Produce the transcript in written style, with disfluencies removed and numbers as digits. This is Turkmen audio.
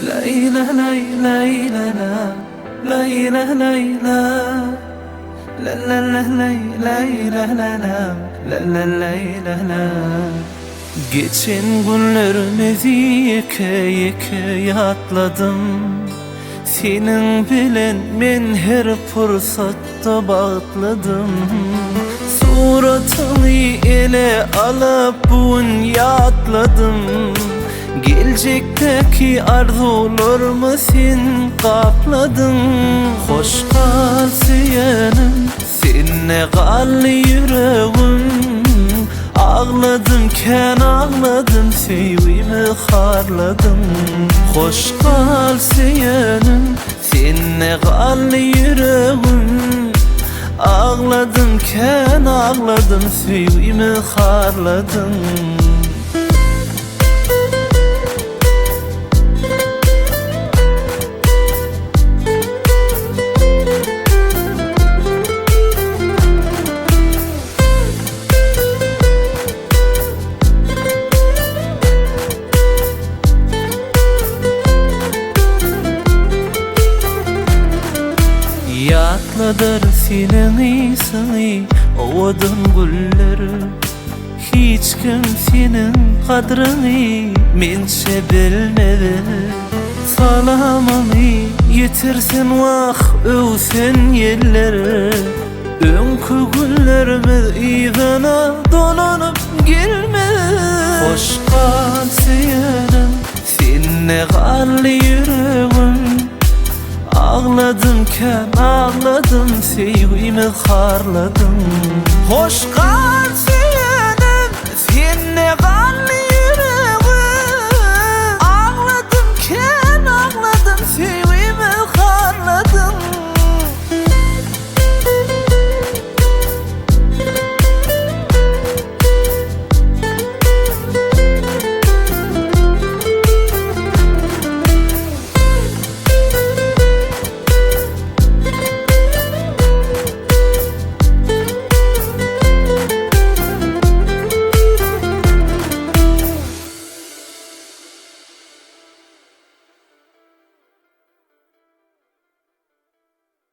Laý la laý laý la la Laý la laý la La la la laý laý la la la La la laý la la Geçen günlerimizi ýeke ýeke ýatladym Seniň bilen men her pursatda bagtlydym Suratyňy ele alyp bu gün ýatladym Geljekdäki arzuwlarymy sen gapladyň Hoş gal söýenim, sende galdy ýüregim Agladym kän agladym söýgimi harladyň Hoş gal söýenim, sende galdy ýüregim Agladym kän agladym söýgimi harladyň. Ýatladar seniň ysyňy owadan güller. Hiç kim seniň gadryňy mençe bilmez Salamymy ýetirsin wah öwsen ýeller Öňki günlerimiz yzyna dolanyp gelmez Hoş gal söýenim sende galdy ýüregim Agladym kän agladym söýgimi harladyň. Hoş gal söýenim sende galdy.